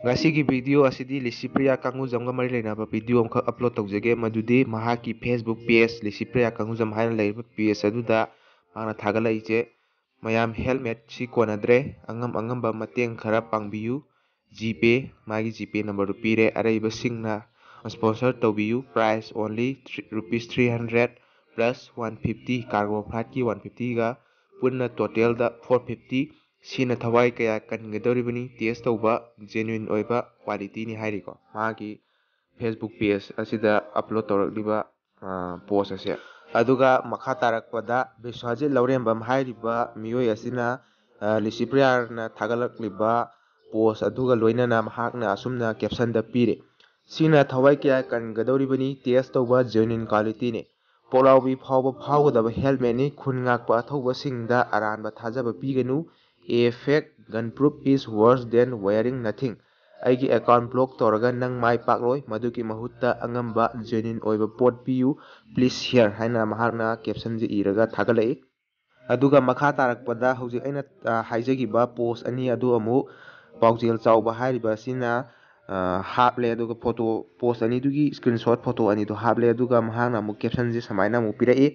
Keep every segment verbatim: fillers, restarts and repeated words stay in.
ꯉꯁꯤꯒꯤ ꯚꯤꯗꯤꯑꯣ ꯑꯁꯤꯗꯤ ꯂꯤꯁꯤꯄ꯭ꯔꯤꯌꯥ ꯀꯥꯡꯒꯨꯖꯝꯒ ꯃꯔꯤ ꯂꯩꯅꯕ ꯚꯤꯗꯤꯑꯣ ꯑꯃꯈꯛ ꯑꯞꯂꯣꯗ ꯇꯧꯖꯒꯦ, ꯃꯗꯨꯗꯤ ꯃꯍꯥꯛꯀꯤ ꯐꯦꯁꯕꯨꯛ ꯄꯦꯖ, ꯂꯤꯁꯤꯄ꯭ꯔꯤꯌꯥ ꯀꯥꯡꯒꯨꯖꯝ ꯍꯥꯏꯅ ꯂꯩꯔꯤꯕ ꯄꯦꯖ ꯑꯗꯨꯗ ꯃꯍꯥꯛꯅ ꯊꯥꯒꯠꯂꯛꯏꯁꯦ, "ꯃꯌꯥꯝ, ꯍꯦꯜꯃꯦꯠꯁꯤ ꯀꯣꯟꯅꯗ꯭ꯔꯦ, ꯑꯉꯝ ꯑꯉꯝꯕ ꯃꯇꯦꯡ ꯈꯔ ꯄꯥꯡꯕꯤꯌꯨ, ꯖꯤꯄꯦ", ꯃꯥꯒꯤ ꯖꯤꯄꯦ ꯅꯝꯕꯔꯗꯨ ꯄꯤꯔꯦ, "ꯑꯔꯩꯕꯁꯤꯡꯅ ꯁ꯭ꯄꯣꯟꯁꯔ ꯇꯧꯕꯤꯌꯨ, price only rupees three hundred plus one fifty, cargo ꯐ꯭ꯂꯥꯏꯠꯀꯤ ꯋꯥꯟ ꯐꯤꯐꯇꯤꯒ ꯄꯨꯟꯅ ꯇꯣꯇꯦꯜꯗ ꯐꯣꯔ ꯐꯤꯐꯇꯤ꯫ ꯁꯤꯅ ꯊꯋꯥꯏ ꯀꯌꯥ ꯀꯟꯒꯗꯧꯔꯤꯕꯅꯤ, ꯇꯦꯁ ꯇꯧꯕ ꯖꯦꯅ꯭ꯌꯨꯏꯟ ꯑꯣꯏꯕ ꯀ꯭ꯋꯥꯂꯤꯇꯤꯅꯤ" ꯍꯥꯏꯔꯤꯀꯣ, ꯃꯥꯒꯤ ꯐꯦꯁꯕꯨꯛ ꯄꯦꯖ ꯑꯁꯤꯗ ꯑꯞꯂꯣꯗ ꯇꯧꯔꯛꯂꯤꯕ ꯄꯣꯁ ꯑꯁꯦ꯫ ꯑꯗꯨꯒ ꯃꯈꯥ ꯇꯥꯔꯛꯄꯗ ꯕꯤꯁ꯭ꯋꯥꯖꯤꯠ ꯂꯧꯔꯦꯝꯕꯝ ꯍꯥꯏꯔꯤꯕ ꯃꯤꯑꯣꯏ ꯑꯁꯤꯅ, ꯑ, ꯂꯤꯁꯤꯄ꯭ꯔꯤꯌꯥꯅ ꯊꯥꯒꯠꯂꯛꯂꯤꯕ ꯄꯣꯁ ꯑꯗꯨꯒ ꯂꯣꯏꯅꯅ ꯃꯍꯥꯛꯅ ꯑꯁꯨꯝꯅ ꯀꯦꯞꯁꯟꯗ ꯄꯤꯔꯤ, "ꯁꯤꯅ ꯊꯋꯥꯏ ꯀꯌꯥ ꯀꯟꯒꯗꯧꯔꯤꯕꯅꯤ, ꯇꯦꯁ ꯇꯧꯕ ꯖꯦꯅ꯭ꯌꯨꯏꯟ ꯀ꯭ꯋꯥꯂꯤꯇꯤꯅꯤ꯫ ꯄꯣꯛꯂꯥꯎꯕꯤ ꯐꯥꯎꯕ ꯐꯥꯎꯒꯗꯕ ꯍꯦꯜꯃꯦꯠꯅꯤ꯫ ꯈꯨꯟ ꯉꯥꯛꯄ ꯑꯊꯧꯕꯁꯤꯡꯗ ꯑꯔꯥꯟꯕ ꯊꯥꯖꯕ ꯄꯤꯒꯅꯨ꯫ A fake gun proof is worse than wearing nothing꯫ ꯑꯩꯒꯤ ꯑꯦꯀꯥꯎꯟ ꯕ꯭ꯂꯣꯛ ꯇꯧꯔꯒ ꯅꯪ ꯃꯥꯏ ꯄꯥꯛꯂꯣꯏ꯫ ꯃꯗꯨꯒꯤ ꯃꯍꯨꯠꯇ ꯑꯉꯝꯕ, ꯖꯦꯅ꯭ꯌꯨꯏꯟ ꯑꯣꯏꯕ ꯄꯣꯠ ꯄꯤꯌꯨ꯫ Please share" ꯍꯥꯏꯅ ꯃꯍꯥꯛꯅ ꯀꯦꯞꯁꯟꯁꯦ ꯏꯔꯒ ꯊꯥꯒꯠꯂꯛꯏ꯫ ꯑꯗꯨꯒ ꯃꯈꯥ ꯇꯥꯔꯛꯄꯗ ꯍꯧꯖꯤꯛ ꯑꯩꯅ, ꯑ, ꯍꯥꯏꯖꯈꯤꯕ ꯄꯣꯁ ꯑꯅꯤ ꯑꯗꯨ ꯑꯃꯨꯛ ꯄꯥꯎꯖꯦꯜ ꯆꯥꯎꯕ ꯍꯥꯏꯔꯤꯕ ꯑꯁꯤꯅ, ꯑ, ꯍꯥꯞꯂꯦ꯫ ꯑꯗꯨꯒ ꯐꯣꯇꯣ, ꯄꯣꯁ ꯑꯅꯤꯗꯨꯒꯤ ꯁ꯭ꯀ꯭ꯔꯤꯟꯁꯣꯠ ꯐꯣꯇꯣ ꯑꯅꯤꯗꯨ ꯍꯥꯞꯂꯦ꯫ ꯑꯗꯨꯒ ꯃꯍꯥꯛꯅ ꯑꯃꯨꯛ ꯀꯦꯞꯁꯟꯁꯦ ꯁꯨꯃꯥꯏꯅ ꯑꯃꯨꯛ ꯄꯤꯔꯛꯏ,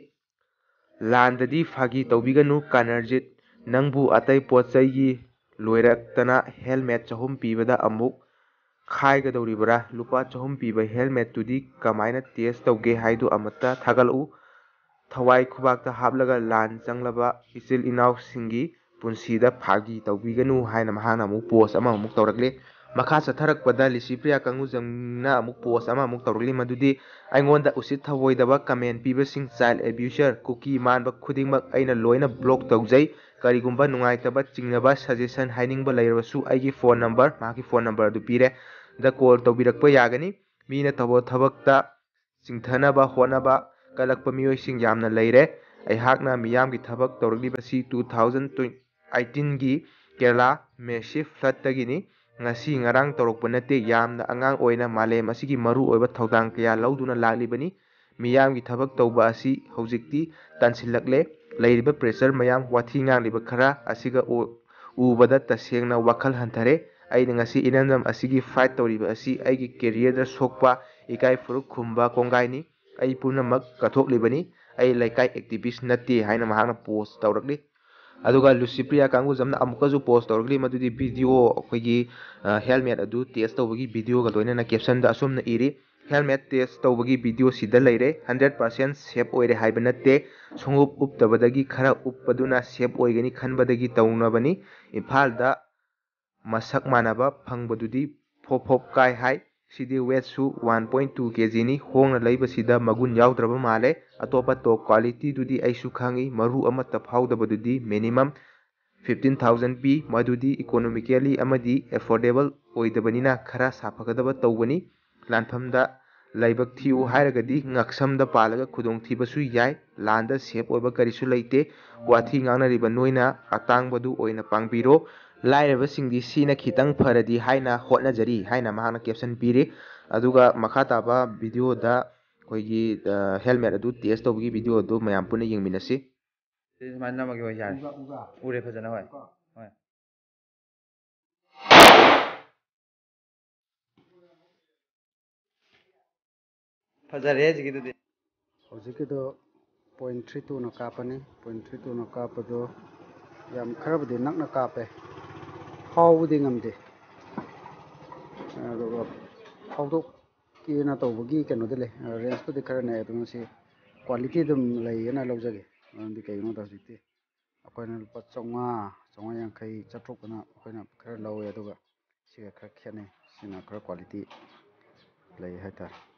"ꯂꯥꯟꯗꯗꯤ ꯐꯥꯒꯤ ꯇꯧꯕꯤꯒꯅꯨ ꯀꯥꯅꯔꯖꯤꯠ, ꯅꯪꯕꯨ ꯑꯇꯩ ꯄꯣꯠ ꯆꯩꯒꯤ ꯂꯣꯏꯔꯛꯇꯅ ꯍꯦꯜꯃꯦꯠ ꯆꯍꯨꯝ ꯄꯤꯕꯗ ꯑꯃꯨꯛ ꯈꯥꯏꯒꯗꯧꯔꯤꯕ꯭ꯔꯥ? ꯂꯨꯄꯥ ꯆꯍꯨꯝ ꯄꯤꯕ ꯍꯦꯜꯃꯦꯠꯇꯨꯗꯤ ꯀꯃꯥꯏꯅ ꯇꯦꯁ ꯇꯧꯒꯦ ꯍꯥꯏꯗꯨ ꯑꯃꯠꯇ ꯊꯥꯒꯠꯂꯛꯎ꯫ ꯊꯋꯥꯏ ꯈꯨꯕꯥꯛꯇ ꯍꯥꯞꯂꯒ ꯂꯥꯟ ꯆꯪꯂꯕ ꯏꯆꯤꯜ ꯏꯅꯥꯎꯁꯤꯡꯒꯤ ꯄꯨꯟꯁꯤꯗ ꯐꯥꯒꯤ ꯇꯧꯕꯤꯒꯅꯨ" ꯍꯥꯏꯅ ꯃꯍꯥꯛꯅ ꯑꯃꯨꯛ ꯄꯣꯁ ꯑꯃꯃꯨꯛ ꯇꯧꯔꯛꯂꯤ꯫ ꯃꯈꯥ ꯆꯠꯊꯔꯛꯄꯗ ꯂꯤꯁꯤꯄ꯭ꯔꯤꯌꯥ ꯀꯪꯒꯨꯖꯝꯅ ꯑꯃꯨꯛ ꯄꯣꯁ ꯑꯃꯃꯨꯛ ꯇꯧꯔꯛꯂꯤ, ꯃꯗꯨꯗꯤ, "ꯑꯩꯉꯣꯟꯗ ꯎꯁꯤꯠ ꯊꯑꯣꯏꯗꯕ ꯀꯃꯦꯟ ꯄꯤꯕꯁꯤꯡ, ꯆꯥꯏꯜ ꯑꯦꯕ꯭ꯌꯨꯁꯔ, ꯀꯨꯀꯤ ꯃꯥꯟꯕ ꯈꯨꯗꯤꯡꯃꯛ ꯑꯩꯅ ꯂꯣꯏꯅ ꯕ꯭ꯂꯣꯛ ꯇꯧꯖꯩ꯫ ꯀꯔꯤꯒꯨꯝꯕ ꯅꯨꯡꯉꯥꯏꯇꯕ, ꯆꯤꯡꯅꯕ, ꯁꯖꯦꯁꯟ ꯍꯥꯏꯅꯤꯡꯕ ꯂꯩꯔꯕꯁꯨ ꯑꯩꯒꯤ ꯐꯣꯟ ꯅꯝꯕꯔ", ꯃꯍꯥꯛꯀꯤ ꯐꯣꯟ ꯅꯝꯕꯔ ꯑꯗꯨ ꯄꯤꯔꯦ, "ꯗ ꯀꯣꯜ ꯇꯧꯕꯤꯔꯛꯄ ꯌꯥꯒꯅꯤ꯫ ꯃꯤꯅ ꯇꯧꯕ ꯊꯕꯛꯇ ꯆꯤꯡꯊꯅꯕ ꯍꯣꯠꯅꯕ ꯀꯜꯂꯛꯄ ꯃꯤꯑꯣꯏꯁꯤꯡ ꯌꯥꯝꯅ ꯂꯩꯔꯦ꯫ ꯑꯩꯍꯥꯛꯅ ꯃꯤꯌꯥꯝꯒꯤ ꯊꯕꯛ ꯇꯧꯔꯛꯂꯤꯕꯁꯤ two thousand eighteenꯒꯤ ꯀꯦꯔꯂꯥ ꯃꯦꯁꯤꯞ ꯐ꯭ꯂꯠꯇꯒꯤꯅꯤ꯫ ꯉꯁꯤ ꯉꯔꯥꯡ ꯇꯧꯔꯛꯄ ꯅꯠꯇꯦ, ꯌꯥꯝꯅ ꯑꯉꯥꯡ ꯑꯣꯏꯅ ꯃꯥꯂꯦꯝ ꯑꯁꯤꯒꯤ ꯃꯔꯨ ꯑꯣꯏꯕ ꯊꯧꯗꯥꯡ ꯀꯌꯥ ꯂꯧꯗꯨꯅ ꯂꯥꯛꯂꯤꯕꯅꯤ꯫ ꯃꯤꯌꯥꯝꯒꯤ ꯊꯕꯛ ꯇꯧꯕ ꯑꯁꯤ ꯍꯧꯖꯤꯛꯇꯤ ꯇꯟꯁꯤꯜꯂꯛꯂꯦ꯫ ꯂꯩꯔꯤꯕ ꯄ꯭ꯔꯦꯁꯔ ꯃꯌꯥꯝ, ꯋꯥꯊꯤ ꯉꯥꯡꯂꯤꯕ ꯈꯔ ꯑꯁꯤꯒ ꯎ-, ꯎꯕꯗ ꯇꯁꯦꯡꯅ ꯋꯥꯈꯜ ꯍꯟꯊꯔꯦ꯫ ꯑꯩꯅ ꯉꯁꯤ ꯏꯔꯝꯗꯝ ꯑꯁꯤꯒꯤ ꯐꯥꯏꯠ ꯇꯧꯔꯤꯕ ꯑꯁꯤ ꯑꯩꯒꯤ ꯀꯦꯔꯤꯌꯔꯗ ꯁꯣꯛꯄ, ꯏꯀꯥꯏ ꯐꯨꯔꯨꯞ ꯈꯨꯝꯕ ꯀꯣꯡꯒꯥꯏꯅꯤ꯫ ꯑꯩ ꯄꯨꯝꯅꯃꯛ ꯀꯠꯊꯣꯛꯂꯤꯕꯅꯤ꯫ ꯑꯩ ꯂꯩꯀꯥꯏ ꯑꯦꯛꯇꯤꯚꯤꯁ ꯅꯠꯇꯦ ꯍꯥꯏꯅ ꯃꯍꯥꯛꯅ ꯄꯣꯁ ꯇꯧꯔꯛꯂꯤ꯫ ꯑꯗꯨꯒ ꯂꯨꯁꯤꯄ꯭ꯔꯤꯌꯥ ꯀꯥꯡꯒꯨꯖꯝꯅ ꯑꯃꯨꯛꯀꯁꯨ ꯄꯣꯁ ꯇꯧꯔꯛꯂꯤ, ꯃꯗꯨꯗꯤ ꯚꯤꯗꯤꯑꯣ, ꯑꯩꯈꯣꯏꯒꯤ, ꯑ, ꯍꯦꯜꯃꯦꯠ ꯑꯗꯨ ꯇꯦꯁ ꯇꯧꯕꯒꯤ ꯚꯤꯗꯤꯑꯣꯒ ꯂꯣꯏꯅꯅ ꯀꯦꯞꯁꯟꯗ ꯑꯁꯨꯝꯅ ꯏꯔꯤ, "ꯍꯦꯜꯃꯦꯠ ꯇꯦꯁ ꯇꯧꯕꯒꯤ ꯚꯤꯗꯤꯑꯣꯁꯤꯗ ꯂꯩꯔꯦ, ꯍꯟꯗ꯭ꯔꯦꯠ ꯄꯥꯔꯁꯦꯟ ꯁꯦꯞ ꯑꯣꯏꯔꯦ ꯍꯥꯏꯕ ꯅꯠꯇꯦ, ꯁꯣꯡꯎꯞ ꯎꯞꯇꯕꯗꯒꯤ ꯈꯔ ꯎꯞꯄꯗꯨꯅ ꯁꯦꯞ ꯑꯣꯏꯒꯅꯤ ꯈꯟꯕꯗꯒꯤ ꯇꯧꯅꯕꯅꯤ꯫ ꯏꯝꯐꯥꯜꯗ ꯃꯁꯛ ꯃꯥꯟꯅꯕ ꯐꯪꯕꯗꯨꯗꯤ ꯐꯣꯞ ꯐꯣꯞ ꯀꯥꯏ ꯍꯥꯏ꯫ ꯁꯤꯗꯤ ꯋꯦꯠꯁꯨ ꯋꯥꯟ ꯄꯣꯏꯟ ꯇꯨ ꯀꯦ ꯖꯤꯅꯤ꯫ ꯍꯣꯡꯅ ꯂꯩꯕꯁꯤꯗ ꯃꯒꯨꯟ ꯌꯥꯎꯗ꯭ꯔꯕ ꯃꯥꯜꯂꯦ꯫ ꯑꯇꯣꯞꯄ ꯇꯣꯞ ꯀ꯭ꯋꯥꯂꯤꯇꯤꯗꯨꯗꯤ ꯑꯩꯁꯨ ꯈꯪꯉꯤ, ꯃꯔꯨ ꯑꯃꯠꯇ ꯐꯥꯎꯗꯕꯗꯨꯗꯤ ꯃꯤꯅꯤꯃꯝ ꯐꯤꯐꯇꯤꯟ ꯊꯥꯎꯖꯟ ꯄꯤ꯫ ꯃꯗꯨꯗꯤ ꯏꯀꯣꯅꯣꯃꯤꯀꯦꯜꯂꯤ ꯑꯃꯗꯤ ꯑꯦꯐꯣꯔꯗꯦꯕꯜ ꯑꯣꯏꯗꯕꯅꯤꯅ ꯈꯔ ꯁꯥꯐꯒꯗꯕ ꯇꯧꯕꯅꯤ꯫ ꯂꯥꯟꯐꯝꯗ ꯂꯥꯏꯕꯛ ꯊꯤꯌꯨ ꯍꯥꯏꯔꯒꯗꯤ ꯉꯛꯁꯝꯗ ꯄꯥꯜꯂꯒ ꯈꯨꯗꯣꯡꯊꯤꯕꯁꯨ ꯌꯥꯏ꯫ ꯂꯥꯟꯗ ꯁꯦꯞ ꯑꯣꯏꯕ ꯀꯔꯤꯁꯨ ꯂꯩꯇꯦ꯫ ꯋꯥꯊꯤ ꯉꯥꯡꯅꯔꯤꯕ ꯅꯣꯏꯅ ꯑꯇꯥꯡꯕꯗꯨ ꯑꯣꯏꯅ ꯄꯥꯡꯕꯤꯔꯣ꯫ ꯂꯥꯏꯔꯕꯁꯤꯡꯗꯤ ꯁꯤꯅ ꯈꯤꯇꯪ ꯐꯔꯗꯤ ꯍꯥꯏꯅ ꯍꯣꯠꯅꯖꯔꯤ" ꯍꯥꯏꯅ ꯃꯍꯥꯛꯅ ꯀꯦꯞꯁꯟ ꯄꯤꯔꯤ꯫ ꯑꯗꯨꯒ ꯃꯈꯥ ꯇꯥꯕ ꯚꯤꯗꯤꯑꯣꯗ ꯑꯩꯈꯣꯏꯒꯤ, ꯑ, ꯍꯦꯜꯃꯦꯠ ꯑꯗꯨ ꯇꯦꯁ ꯇꯧꯕꯒꯤ ꯚꯤꯗꯤꯑꯣ ꯑꯗꯨ ꯃꯌꯥꯝ ꯄꯨꯟꯅ ꯌꯦꯡꯃꯤꯟꯅꯁꯤ꯫ ꯁꯤ ꯁꯨꯃꯥꯏꯅ ꯅꯝꯃꯒꯦ, ꯍꯣꯏ, ꯌꯥꯔꯦ꯫ ꯎꯕ꯭ꯔꯥ, ꯎꯕ꯭ꯔꯥ? ꯎꯔꯦ, ꯐꯖꯅ, ꯍꯣꯏ꯫ ꯀꯣ꯫ ꯍꯣꯏ꯫ ꯐꯖꯔꯦ ꯍꯧꯖꯤꯛꯀꯤꯗꯨꯗꯤ꯫ ꯍꯧꯖꯤꯛꯀꯤꯗꯣ ꯄꯣꯏꯟ ꯊ꯭ꯔꯤ ꯇꯨꯅ ꯀꯥꯞꯄꯅꯤ꯫ ꯄꯣꯏꯟ ꯊ꯭ꯔꯤ ꯇꯨꯅ ꯀꯥꯞꯄꯗꯣ ꯌꯥꯝ ꯈꯔꯕꯨꯗꯤ ꯅꯛꯅ ꯀꯥꯞꯄꯦ, ꯐꯥꯎꯕꯗꯤ ꯉꯝꯗꯦ꯫ ꯑꯗꯨꯒ ꯐꯥꯎꯗꯣꯛꯀꯦꯅ ꯇꯧꯕꯒꯤ ꯀꯩꯅꯣꯗꯤ ꯂꯩ, ꯔꯦꯟꯖꯄꯨꯗꯤ ꯈꯔ ꯅꯛꯑꯦ, ꯑꯗꯨ ꯃꯁꯤ ꯀ꯭ꯋꯥꯂꯤꯇꯤ ꯑꯗꯨꯝ ꯂꯩꯌꯦꯅ ꯂꯧꯖꯒꯦ꯫ ꯃꯔꯝꯗꯤ ꯀꯩꯒꯤꯅꯣꯗ ꯍꯧꯖꯤꯛꯇꯤ ꯑꯩꯈꯣꯏꯅ ꯂꯨꯄꯥ ꯆꯥꯝꯃꯉꯥ, ꯆꯥꯝꯃꯉꯥ ꯌꯥꯡꯈꯩ, ꯆꯥꯇ꯭ꯔꯨꯛ ꯑꯅ ꯑꯩꯈꯣꯏꯅ ꯈꯔ ꯂꯧꯋꯦ, ꯑꯗꯨꯒ ꯁꯤꯒ ꯈꯔ ꯈꯦꯠꯅꯩ, ꯁꯤꯅ ꯈꯔ ꯀ꯭ꯋꯥꯂꯤꯇꯤ ꯂꯩ ꯍꯥꯏꯇꯥꯔꯦ꯫